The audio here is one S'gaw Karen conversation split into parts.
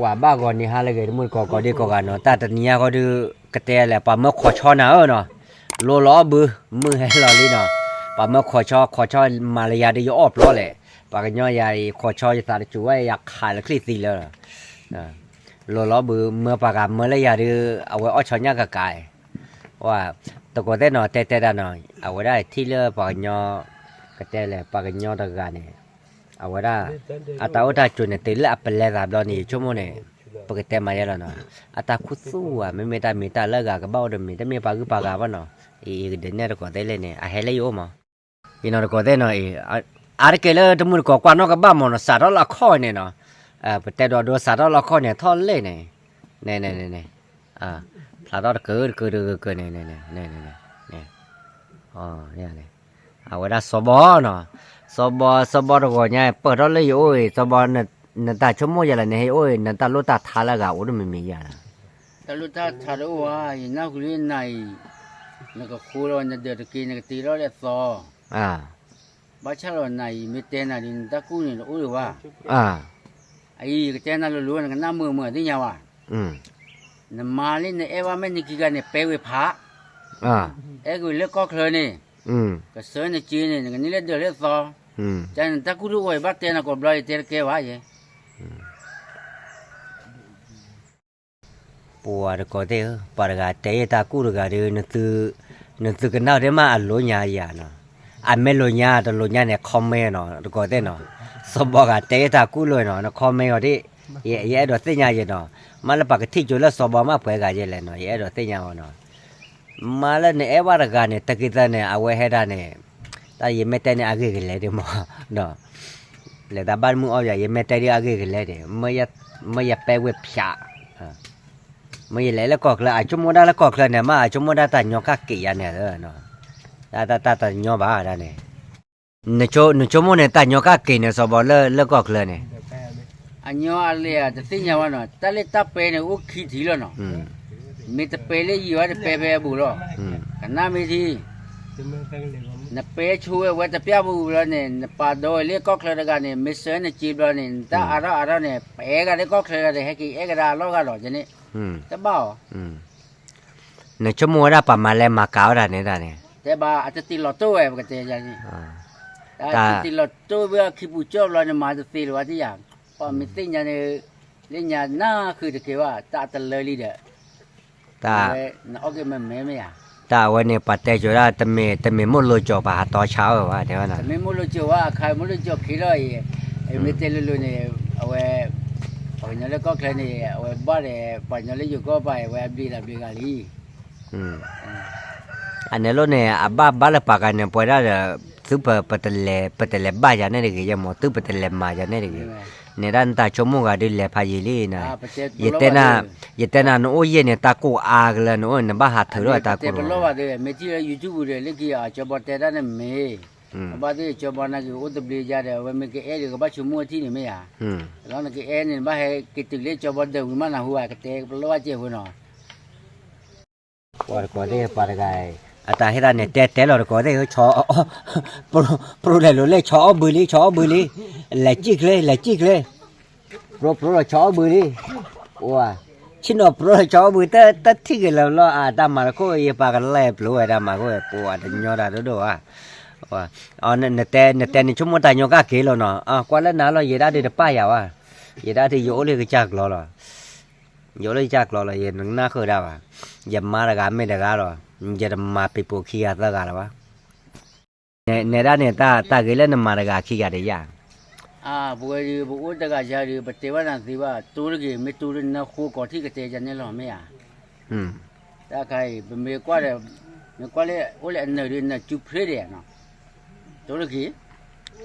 ပှၤဘၣ်ဂီၤန့ၣ်ဟါလၢအဂ့ၤ တမုၢ်တကိးကိးဒံကိးဂၤနီၤ, တၢ်တနံၤညါဃီဒုး ကတဲလဲၣ် ပှၤမၢခိးဆီနၤဧၢနီၤ, လိၤလီၤအီၣ်ဘု, မုၢ်ဟဲလီၤလံနီၤ, ပှၤမၢခိးဆီ ခိးဆီမၤလၢယၤဒုးယအီၣ်ပျီလဲၣ်, ပှၤကညီယၤအံၤ ခိးဆီယသးတစူၤဝဲ ယခးလၢချံသံလၢ လိၤလီၤဘု မၢပှၤဂၤမၢလၢယၤဒုး အဝဲအီၣ်ဆီညၣ်ကကး, တကိးသ့ၣ်နီၤ တဲတဲတၢ်နီၤ, အဝဲဒၣ်ထံၣ်လၢပှၤကညီ, ကတဲလဲၣ် ပှၤကညီတဂၤန့ၣ်, အဝဲဒၣ် အတၢ်အိၣ်တၢ်ကၠိၤန့ၣ် တုၤလၢအပလဲသးဘျီန့ၣ် ယဆိကမိၣ်န့ၣ်, ပကတဲမၤယဲလီၤနီၤ, အတၢ်ခူသူၣ်ဧါ မ့မ့ၢ်တၢ်မ့ၢ်တၢ်လၢအဂၤကဘၣ်အိၣ်တမံၤ တမ့ၢ်ပှၤဂုၤပှၤဂၤဘၣ်နီၤ, အံၤကဒုးနဲၣ်တကိးသ့ၣ်လၢန့ၣ် အဟဲလၢယအိၣ်မး ယနီၤတကိးသ့ၣ်နီၤ, အါတက့ၢ်လၢတမုၢ်တကိးကွၢ်နီၣ်ကဘၣ်မးနီၤ စးထီၣ်လၢအခီၣ်န့ၣ်နီၤ, ပတဲဒိးဒိစးထီၣ်လၢအခီၣ်န့ၣ် ထီၣ်လဲၣ်န့ၣ်, န့ၣ်န့ၣ်န့ၣ်န့ၣ်, ဖျါထီၣ်တကၢတကၢတကၢန့ၣ်န့ၣ်, အဝဲဒၣ်စီၤဘီနီၤ, စီၤဘီ စီၤဘီတဂီၤညါ ပၢၢ်ထီၣ်လၢယအိၣ်အံၤ စီၤဘီ, နတၢ်ဆိကမိၣ်ယဲလဲၣ် နဟဲအိၣ်အံၤ နတၢ်လိၣ်တၢ်ထါလၢအဂၤအိၣ်တမံၤမံၤယၤလီၤ တၢ်လိၣ်တၢ်ထါတအိၣ်ဧါ, ယနၢ်ဟူလၢနၤအံၤ, နကဃိလီၤနဒၢးတက့ၢ် နကတ့ထီၣ်လၢအသီ, ဘၣ်ဆၣ်ဒီးနၤအံၤ မ့ၢ်တဲနၤဒ်နတၢ်ကူၣ်န့ၣ်တအိၣ်ဒံးဘၣ်, အံၤယကတဲနၤလိၤလိၤ နကနၣ်မုာ်မုာ်သ့ၣ်ညါဘၣ်, နမါလၢနအဲၣ်ဘၣ်မ့ၢ်နခံဂၤန့ၣ် ပဲဝဲဖး, အဲၣ်က့ၤလၢကီၢ်ချၢန့ၣ်, ကစၢနစ့န့ၣ် နကန့ၢ်လၢဒၢးလၢအသီ, ကနတၢ်ကူၣ်တအိၣ်အံၤ ဘၣ်တဲနၤကိးဘျီ ယတဲတကဲဘၣ်ယဲ ပှၤတကိးသ့ၣ်ဧၢ, ပှၤတဂၤတဲယတၢ်ကူၣ်တဂၤဒီး, နသုကနၣ်ဒ်မးအလိၤညါယၤနီၤ, အမ့ၢ်လိၤညါတလိၤညါန့ၣ် comment နီၤ, တကိးသ့ၣ်နီၤ, စီၤဘီဂၤတဲယတၢ်ကူၣ်လိၤနီၤ, န comment အီၤဒ်, ယအဲၣ်ဒိးသ့ၣ်ညါယဲနီၤ, မ့ၢ်လၢပှၤကထံၣ်ကၠိလၢစီၤဘီမးပှဲၤဂၤယဲလဲၣ်နီၤ, ယအဲၣ်ဒိးသ့ၣ်ညါအီၤနီၤ မ့ၢ်လၢနအဲၣ်ဘၣ်တဂၤန့ၣ် တက့ၢ်သၢန့ၣ် အဝဲဟဲဒၣ်န့ၣ်, တၢ်ယမ့ၢ်တဲန့ၣ်အဂ့ၢ်ကလဲၤဒ်မး, ဒီး, လဲၤတၢ်ဘၣ်မုၢ်အီၣ်ယၤ ယမ့ၢ်တဲဒ်အဂ့ၢ်ကလဲၤန့ၣ်, မ့ၢ်ယပဲဝဲဖျး, မ့ၢ်ယလဲၤလၢကီၢ်ချၢ အဆိကမိၣ်ဒၣ်လၢကီၢ်ချၢန့ၣ် မ့ၢ်အဆိကမိၣ်ဒၣ်တၢ်ညီကၣ်က့ၤယၤန့ၣ်, တၢ်တၢ်တညီဘၣ်ဒၣ်န့ၣ်, နဆိကမိၣ်န့ၣ် တၢ်ညီကၣ်က့ၤန့ၣ် စီၤဘီလၢလၢကီၢ်ချၢန့ၣ် အညီအလဲၢ်ဧါ တသ့ၣ်ညါဘၣ်နီၤ, တၢ်လၢတၢ်ပဲန့ၣ် အိၣ်ခံထံၣ်လီၤနီၤ, မ့ၢ်တပဲလၢယံၤဝဲတပဲဖဲအဘူးလီၤ, ကနၣ်မ့ၢ်ထံ, နပဲဆိဝဲဝဲတပျၢ်ပူၤဘျီန့ၣ် နပာ်ဒိဝဲလၢကီၢ်ချၢတဂၤန့ၣ် မ့ၢ်စၢနစ့ဘျီန့ၣ် နတၢ်အါထီၣ်အါထီၣ်န့ၣ် ပအဲၣ်ဂၤလၢကီၢ်ချၢဂၤဒီး ဟဲက့ၤအဲၣ်ကဒါအလီၢ်ဂၤဒီးန့ၣ်, တဘၣ်အီၤ နဆိကမိၣ်ဝဲဒၣ်ပှၤမၤလဲၤမၤကၤဝဲဒၣ်န့ၣ်တၢ်န့ၣ်, တဲဘၣ် အတတ့ၢ်လီၤတိၢ်ဝဲ ပကတဲယၤန့ၣ်, တၢ်တတ့ၢ်လီၤတိၢ်ဝဲအခံပူၤကၠီၣ်ဘျီန့ၣ် မၤတသ့လၢၤဘၣ်တယၤ, ပှၤမ့ၢ်သ့ၣ်ညါန့ၣ်, လၢညါနၢ်ဃုာ်တက့ၢ်ဘၣ် တၢ်အတလၢလံဒီး, တၢ်, နအီၣ်က့ၤမ့ၢ်မ့ၢ်မ့ၢ်ဧါ, တၢ်အဝဲန့ၣ် ပှၤတဲကၠိၤဒၣ် တမ့ၢ်မိၢ်လိကၠိၤပှၤဟးတီဆါအီၤဘၣ် တဲဝဲဒၣ်, တမ့ၢ်မိၢ်လိကၠိၤဘၣ် အခါမိၢ်လိကၠိၤခံလီၤအံၤ, မ့ၢ်တဲလိၤလိၤန့ၣ်, အဝဲ, ပှၤကညီလၢကီၢ်ချၢန့ၣ် အဝဲဘၣ်ဒီး ပှၤကညီလၢယိၤကီၢ်ပၤအံၤ အဝဲအဘျံးသးဘျံးဂၤလံ အန့ၣ်လိၣ်န့ၣ် အဘၣ်ဘၣ်လၢပှၤဂၤန့ၣ် ပဝဲဒၣ်ဒီး, သုပ, ပတလဲၤဘၣ်ယၤန့ၣ်တဂ့ၤ ယဲမ့ၢ်သုပတလဲၤမၤယၤန့ၣ်တဂ့ၤ, နဲဒၣ်နတၢ်ဆိကမိၣ်ဂၤဒုးလဲၤဖးယံာ်လံန့ၣ်, ယတဲနၤ, ယတဲနၤ နအိၣ်ယဲၢ်န့ၣ် တၢ်ကိၢ်အါကလၢနအိၣ် နဘၣ်ဟးထုးထီၣ်အတၢ်ကိၢ်လီၤ, မ့ၢ်ထံၣ်လၢ YouTube ဒီး လၢခံအကၠီဘီတဲတၢ်န့ၣ်မ့ၢ်, အဘၣ်သ့ၣ်ကၠီဘီနာ်က့ၤအိၣ်သဘျ့ယါဒီး အဝဲမ့ၢ်ကအဲၣ်ဒီးကဘၣ်ဆိကမိၣ်အထံၣ်န့ၣ်မ့ၢ်ဧါ, လီၤနကအဲၣ်န့ၣ် နဘၣ်ဟဲက့ၤတုၤလၢကၠီဘီဒၢးဝံၤမးနၢ်ဟူဘၣ် ကတဲပလီၢ်ဘၣ်ကဲဖိနီၤ ပှၤတကိးသ့ၣ်ပှၤတဂၤ, အတၢ်ဟ့ၣ်တၢ်န့ၣ် တဲတဲလီၤတကိးသ့ၣ်, ပရိလဲၤလိၤလၢဆီအီၣ်ဘုလံ ဆီအီၣ်ဘုလံ, လဲၤစံၣ်ချ့ လဲၤစံၣ်ချ့, ပရိပရိလီၤဆီအီၣ်ဘုလံ, အိ, ဆ့ၣ်နီၤပရိလီၤဆီအီၣ်ဘု တထံၣ်က့ၤလၢၤလီၤ အတၢ်မၤတခိၣ် ယပှၤကလဲၤပျိဝဲတၢ်မၤခိၣ် ပှၤတညီတၢ်ဒိၣ်ဒိၣ်ဘၣ်, နတဲနဆိကမိၣ်တၢ်ညီကၣ်က့ၤလီၤနီၤ, ကွၢ်လၢနၤလီၤ ယဲဒၣ်ဒုးတပၢ်ယၤဘၣ်, ယဲဒၣ်ဒုးယအိၣ်လၢကစၢ်ကျီလီၤ ယအိၣ်လၢယကၢ်ကျီလီၤ ယနနၢ်ဃုာ်ဒၣ်ဘၣ်, ယမါတဂၤမ့ၢ်တဂၤလီၤ, ယတမၤပံၤပိာ်ခံဂၤသၢဂၤလၢၤဘၣ်, နဲဒၣ်န့ၣ် တၢ်ဂ့ၤလၢနမၤတဂၤခံဂၤတယၢ်, ပဝဲဒုး ပအိၣ်တဂၤယၤဒုး ပတဲဘၣ်နၤသ့ဘၣ် တိတဂ့ၤ မ့ၢ်တိလၢနၢဃိကီးထံၣ်ကတဲယၤန့ၣ်လီၤ မ့ၢ်ဧါ, တၢ်ခါအံၤ ပမ့ၢ်ကွၢ်ဒီး မ့ၢ်ကွၢ်လၢအိၣ်လၢအနၢၤဒုး နၢၤစုဖရ့ဒဲးနီၤ, တိတဂ့ၤ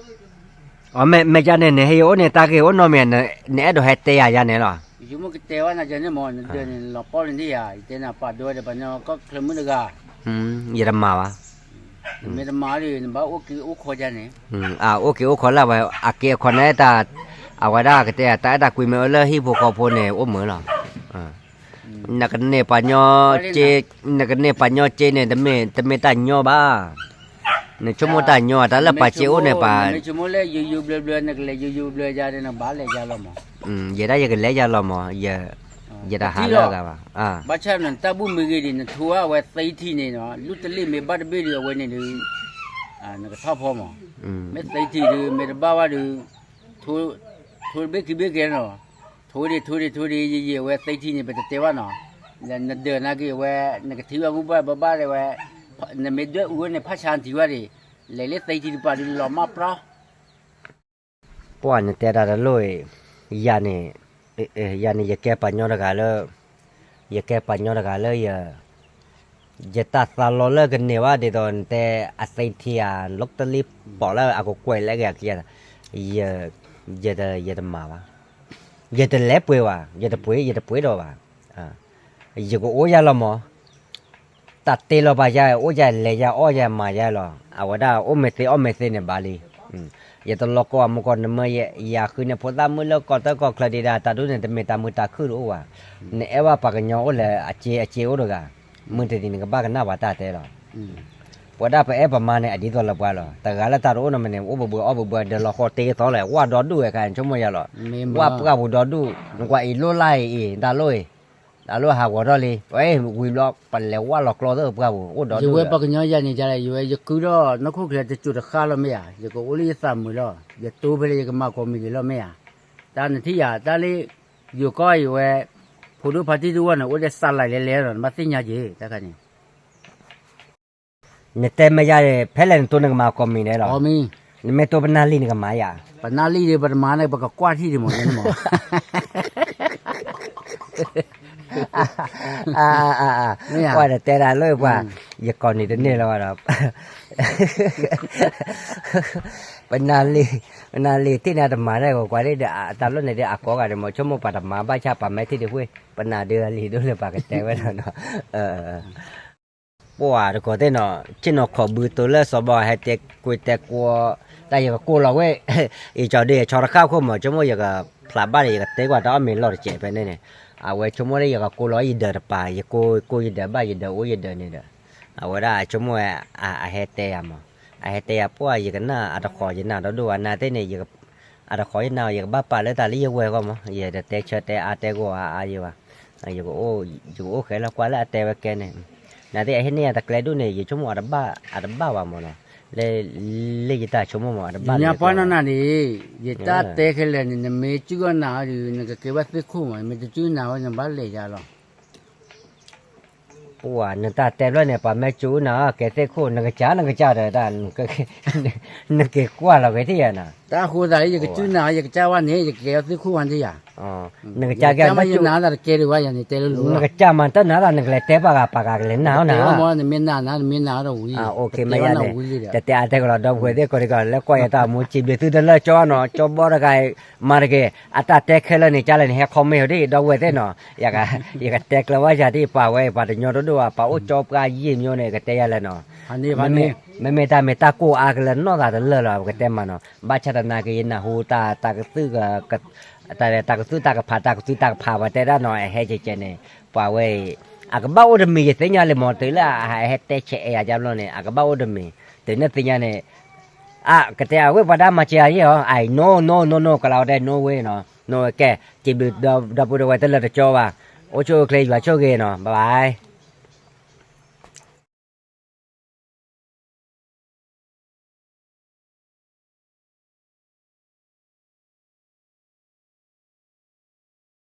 အမ့ၢ်ကန့ၣ် နဟဲယအိၣ်န့ၣ် တၢ်ဂ့ၢ်အိၣ်နီတမံၤ နအဲၣ်ဒိးဟဲတဲယၤယၤန့ၣ်လီၤ. ယဆိကမိၣ်ကတဲဝဲနၤယၤန့ၣ်မ့ၢ် နဒၢးန့ၣ် လီၤပီၢ်လံန့ၣ်ယၤ ယတဲနၤပာ်ဒိဝဲဒီးပှၤကညီကီၢ်ချၢမုၣ်တဂၤ, ယတမၤဘၣ်, မ့ၢ်တမၤဒီး နဘၣ်အိၣ်က့ၤအိၣ်ခိးယၤန့ၣ်, အအိၣ်က့ၤအိၣ်ခိးလၢဝဲ အက့ၤအခီၣ်န့ၣ် အဝဲဒၣ်ကတဲ တၢ်အဲၣ်တၢ်ကွံမ့ၢ်အိၣ်လၢဟံၣ်ဖိဃီဖိန့ၣ် အိၣ်မုာ်လီၤ. နကန့ၢ်ပှၤညီက့, နကန့ၢ်ပှၤညီက့န့ၣ် တမ့ၢ်တၢ်ညီဘၣ်. နဆိကမိၣ်တၢ်ညီ တၢ်လၢပှၤစ့အိၣ်န့ၣ်ပှၤ, နမ့ၢ်ဆိကမိၣ်လၢယိယိဘျၢဘျၢ နကလဲၤယိယိဘျၢယါန့ၣ် နဘၣ်လဲၤယါလီၤမး. ယဲဒၣ်ယကလဲၤယါလီၤမး, ယတဟးလၢအဂၤဘၣ်. ဘၣ်ဆၣ်နတၢ်ဘူၣ်မ့ၢ်ဂ့ၤဒံး နထိအဝဲသ့ထံၣ်န့ၣ်နီၤ လူၢ်တလ့ၣ်မ့ၢ်ဘၣ်တဘ့ၣ်ဒီး အဝဲန့ၣ်ဒီး နကထီၣ်ဖီမး. မ့ၢ်သ့ထံၣ်ဒီး မ့ၢ်တဘၣ်ဝဲဒီး ထိတဘ့ၣ်ခံဘ့ၣ်ကဲနီၤ, ထိဒံးထိဒံးထိဒံး ယယံာ်ဝဲသ့ထံၣ်န့ၣ် ပတတဲဘၣ်နီၤ. နဒၢးနာ်က့ၤဝဲ နကထံၣ်ဘၣ်ဘူၣ်ဘၣ်ဘၣ်ဘၣ်ဒံးဝဲ, နမ့ၢ်ဒွဲၣ်အူဝဲန့ၣ် ဖးဆါနထံၣ်ဝဲဒံး, လဲၤလၢသ့ထံၣ်တပၤဒီးလီၤမၢ်ပြီ ပှၤနတဲတၢ်တလိၣ်အံၤ, ယၤန့ၣ်, ယၤန့ၣ်ယကဲပှၤကညီတဂၤလၢ, ယကဲပှၤကညီတဂၤလၢယ, ယတၢ်သးလီလၢကန့ၢ်ဘၣ်ဒ်သိးနတဲအသ့ထံၣ်ဧါ လီတလ့ၣ်ပိာ်လၢအကကွဲးလၢကယၤခံ, ယ, ယတမၤဘၣ်, ယတလဲၤပှ့ၤဘၣ်, ယတပှ့ၤ ယတပှ့ၤဒီးဘၣ်, ယကအိၣ်ယၤလီၤမး တၢ်တ့လီၤပာ်ယၤ အိၣ်ယၤလဲၤယၤအီၣ်ယၤမၤယၤလီၤ. အဝဲဒၣ်အိၣ်မ့ၢ်သ့အီၣ်မ့ၢ်သ့န့ၣ်ဘၣ်လံ. ယတလီၤကီအမူကီၢ် နမ့ၢ်ယၤဃုန့ၣ် ဖိသၣ်မုၣ်လၢကီၢ်တၢ်ကီၢ်ချၢဒံးဒၣ် တၢ်ဒိၣ်န့ၣ် တမ့ၢ်တၢ်မုာ်တၢ်ခုၣ်တအိၣ်ဘၣ်. နအဲၣ်ဘၣ်ပှၤကညီအိၣ်လဲၣ် အစ့အစ့အိၣ်တဂၤ, မုၢ်တနံၤနကဘၣ်ကနၣ်ပှၤတၢ်တဲလီၤ. ပဝဲဒၣ်ပအဲၣ်ပမါန့ၣ် အဒ်သိးလၢပှၤလီၤ. တဂၤလၢတၢ်တအိၣ်နီတမံၤန့ၣ် အိၣ်ဘှံးဘှံးအီၣ်ဘှံးဘှံး ဒၢးလီၤဃီတ့သီလၢ ဝၣ်ဒီဒူၣ်ဝဲခါ နဆိကမိၣ်ယၤလီၤ. ဝၣ်ပှၢ်ပူၤဒီဒူၣ် နကွၢ်အံၤလိၣ်လၢအံၤအံၤ တၢ်လိၣ်အံၤ, တၢ်လိၣ်ဟးဂီၤထီၣ်လံ, ဝံၤဘျီ ပလဲၤဝါလီၤကျီသ့ၣ်ပှၢ်ပူၤ အိၣ်ဒီဒူၣ်လၢ ယဝဲပှၤကညီယၤန့ၣ် ယဝဲယကုၢ်ထီၣ်နီၢ်ခိၣ်ချ့တစိၤတဃၣ်လီၤမ့ၢ်ဧါ, ယကအိၣ်လၢယသးမုာ်လီၤ, ယတိဖဲလၢယကမၤကိးမံၤဒံးလီၤမ့ၢ်ဧါ. တၢ်နထံၣ်ယၤ တၢ်လၢ ယိၤကီၢ်အံၤဝဲ ဖိဒိၣ်ဖါတံၢ်တဝီန့ၣ် အိၣ်ဒီးစးလၢလဲၤလဲၤလီၤ နဘၣ်သ့ၣ်ညါက့ၤ တၢ်ခါန့ၣ် နတဲမ့ၢ်ယၤန့ၣ် ဖဲလဲၣ်နတိၢ်နကမၤကိးမံၤဒဲးလီၤ. နမ့ၢ်တိၢ်ပနၢ်လံနကမၤယၤ, ပနၢ်လံဒီး ပတမၤန့ၣ် ပကကွၢ်ထံၣ်ဒံးမးန့ၣ်မး. ကွၢ်ဒီးတဲဒၣ်လၢပှၤ, ယကိးနံၤတန့ၢ်လၢၤဘၣ်ဒီး, ပနၢ်လံ, ပနၢ်လံထံၣ်န့ၣ်တမၤန့ၣ် ကွၢ်လံဒီး တၢ်လီၢ်န့ၣ်ဒီးအကိးဂၤန့ၣ်မး ဆိကမိၣ်ပှၤတမၤဘၣ်ဆၣ်ပှၤမဲထံၣ်ဒံးဃိ, ပနၢ်ဒုးလံဒိၣ်လၢပှၤကတဲဝဲဒၣ်နီၤ. ပှၤတကိးသ့ၣ်နီၤ ဆ့ၣ်နီၤခိးဘုသိလၢစီၤဘီဟဲတဲကွံာ်တဲကွီ, တၢ်ယကကိးလီၤဝဲ, ယကၠီဒုးယဆီတဃၣ်ခိၣ်မး ဆိကမိၣ်ယကဖျးဘၣ်ဒီး ယကတဲကွၢ်တၢ်အီၣ်မ့ၤလီၢ်တစဲးဖဲန့ၣ်န့ၣ်, အဝဲဆိကမိၣ်လၢယကကိးလီၤယဒၢးတပၤ ယကိးယဒၢးဘၣ် ယဒၢးအိၣ်ယဒၢးန့ၣ်ဒီး, အဝဲဒၣ်ဆိကမိၣ်ဝဲ, အဟဲတဲယၤမး, အဟဲတဲယၤပှၢ် ယကနၣ်အတဃီၤ ယနၢ်ဒီဒိၣ်ဝဲနၤသ့ၣ်န့ၣ် အတဃီၤယနၢ် ယကဘၣ်ပာ်လၢတၢ်လၢယဝဲၢ်ဂီၢ်မး ယတတဲဆၢတဲအါတဲဂီၢ်အါအါယဲဘၣ်, ယကအိၣ်ဃဲလၢကွၢ်လၢအတဲဝဲကဲန့ၣ်, နသ့ၣ်အဟ့ၣ်န့ၢ်ယၤတကျဲဒိၣ်န့ၣ် ယဆိကမိၣ်အတဘၣ်ဘၣ်မးနီၤ, လၢယတၢ်ဆိကမိၣ်မး အတဘၣ်လၢယပှၢ်နီၢ်နၤန့ၣ်, ယတၢ်တဲခဲလၢာ်န့ၣ် နမ့ၢ်စူၢ်အီၣ်နၤအီၤဒီး နကကဲဘၣ်သ့ၣ်ခိၣ်မး မ့ၢ်တစူၢ်နၤဝဲ နဘၣ်လဲၤယၤလီၤ. ပှၤနတၢ်တဲဖျၢၣ်န့ၣ် ပှၤမ့ၢ်စူၢ်နၤအီၤကဲသ့ၣ်ခိၣ် နကစၢ်နကစၢ်ဒီးတၢ်, နက့ၤကွၢ်လီၤက့ၤထံၣ်ယၤနီၤ, တၢ်အဃိသတးလၢယကစူၢ်နၤ ယကစၢ်ဝဲန့ၣ် ယကကဲအီၤသ့ၣ်ခိၣ်ဝဲန့ၣ်ယၤ, နကစၢ်ကဲမ့ၢ်စူၢ်နၤတကဲဒံးဝဲယၤန့ၣ် တဲလၢလိၤလီၤ, နကစၢ်မၤတၢ်နၤတၢ် နကလဲၤတဲပှၤဂၤ ပှၤဂၤကလဲၤနာ်အီၤနၤ, မ့ၢ်နာ်နၤ နမ့ၢ်နာ်အီၤဒီးဝံၤ, တတဲအါတဲကလီၤ ဒီပုၢ်ဝဲၢ်သ့ၣ်ကိးဒံကီး လၢကွၢ်ယတၢ်မူစံးဘျုးသုတလၢကၠီနီၤ ကၠီဘီတဂၤ မၤတက့ၢ် အတၢ်တဲခဲလၢာ်န့ၣ် ကၢ်လဲၣ်န့ၣ် ဟဲ comment ဒ် ဒီပုၢ်ဝဲၢ်သ့ၣ်နီၤ, ယကတဲကျၢၤဘၣ်ယၤဒ် ပှၤဝဲ ပှၤတညီတဒိၣ်ဘၣ် ပှၤအိၣ်ကၠီပှၢ်ယံာ်မၠိန့ၣ် ကတဲယၤလဲၣ်နီၤ, မ့မ့ၢ်တၢ်မ့ၢ်တၢ်ကိၢ်အါကလၢၤနီၢ်သးတလၢာ်လီၤ ပကတဲမးနီၤ, ဘၣ်ဆၣ်သနာ်က့ ယနၢ်ဟူတၢ် တၢ်ကသုၣ် တၢ်ကသုၣ်တၢ်ကဖး တၢ်ကသုၣ်တၢ်ကဖး ပှၤတဲဒၣ်နီၤ အဟဲကဲကဲန့ၣ် ပှၤဝဲအံၤ အကဘၣ်အိၣ်တမံၤ ယသ့ၣ်ညါလံမး တုၤလၢအဟဲတဲဆဲးအဲၣ်ယၤကဘျီန့ၣ် အကဘၣ်အိၣ်တမံၤ တုၤနသ့ၣ်ညါန့ၣ် အကတဲအဝဲပှၤဒၣ်မၤစၢၤယၤယဲၢ်အီၤ I know no no no ကလီၤတဲ no way နီၤ no way ကဲ စံးဘျုးဒီပုၢ်ဒီဝဲၢ်တလၢတကၠီဘၣ် အိၣ်ဆူၣ်အိၣ်ချ့ယွၤဆိၣ်ဂ့ၤနီၤ bye bye